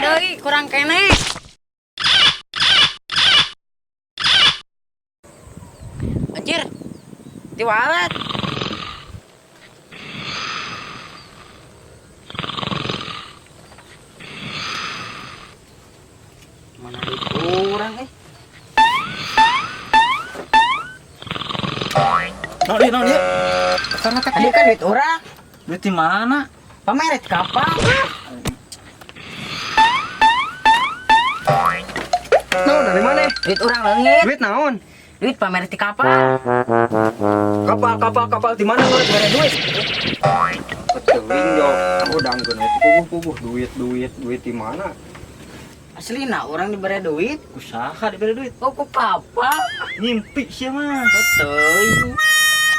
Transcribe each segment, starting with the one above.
Deui kurang kene. Anjir. Diwalet. Mana duit kurang eh? Naon ieu, naon ieu? Karena Tadi kan duit urang. Duit di mana? Pameret kapal. Naon dari mana? Duit urang leungit. Duit naon? Duit pameret di kapal. Kapal kapal kapal di mana lu ada duit? Teuing jo, udang geus puguh-puguh duit duit duit di mana? Aslina urang diberi duit. Kusaha diberi duit? Oh, ku kapal. Ngimpi sia mah. Betul.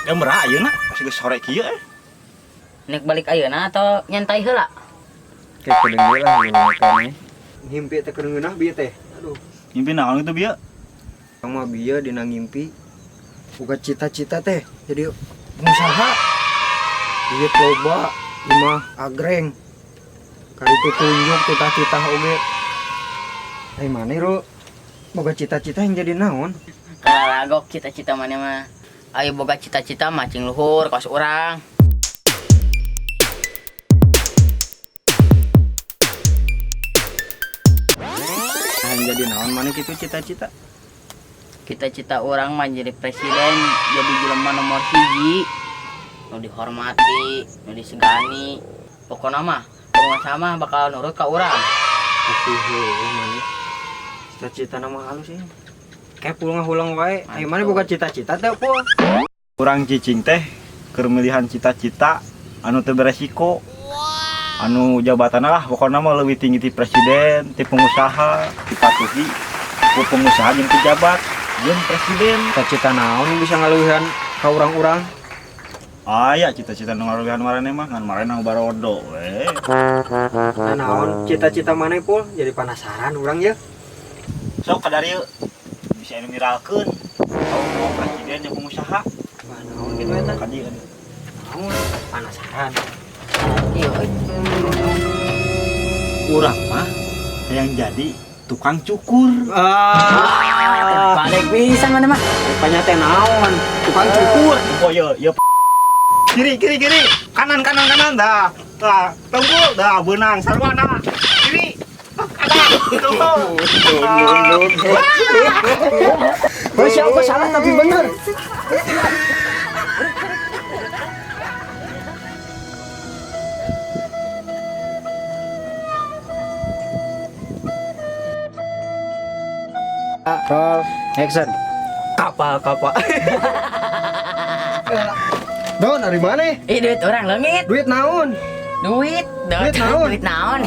Ya merah ayeuna, masih geus sore kieu eh. Nek balik ayeuna atau nyantai heula? Kayak kedengeran lah lu. Ngimpi teh kedengeunah bieu teh. Aduh. Ngimpi naon itu bieu? Urang mah bieu dina ngimpi boga cita-cita teh jadi pengusaha. Duit loba, imah agreng. Kali itu tunjuk titah-titah oge. Eh mana ro? Boga cita-cita yang jadi naon? Kalagok cita-cita mana mah. Ayo boga cita-cita macing luhur kos urang. Nah, yang jadi naon mana gitu cita-cita? Cita-cita urang mah jadi presiden, jadi jelema nomor hiji. Nu dihormati, nu disegani. Pokokna mah penguasa mah bakal nurut ka urang. Tapi heueuh mana? Cita-cita nama halus ya. Kayak pulang hulang wae. Ayo mana boga cita-cita teh, Pul? Urang cicing teh keur milihan cita-cita anu teu beresiko. Anu jabatanna lah pokokna mah leuwih tinggi ti presiden, ti pengusaha, dipatuhi ku pengusaha jeung pejabat, jeung presiden. Cita-cita naon bisa ngaluhan ka urang-urang? Aya cita-cita nu ngaluhan maraneh mah ngan maraneh barodo we. Nah, naon cita-cita mana, Pul? Jadi penasaran urang ya. Sok kadarieu bisa anu miralkeun. Tau presiden jeung pengusaha. Wah, naon gitu eta? Kadi kadi. Naon? Penasaran. Iya, euy. Urang mah yang jadi tukang cukur. Ah, Balik pisan mana mah. rupanya teh naon? Tukang cukur. Oh iya, iya. Kiri, kiri, kiri. Kanan, kanan, kanan. Dah. Dah, tunggu. Dah, benang sarwana. Kiri. Kanan. Tunggu. Oh, siapa salah tapi bener. Roll, action. Kapal, kapal. Don, dari mana? Ih, duit urang leungit. Duit naon? Duit, Duit naon? Duit naon.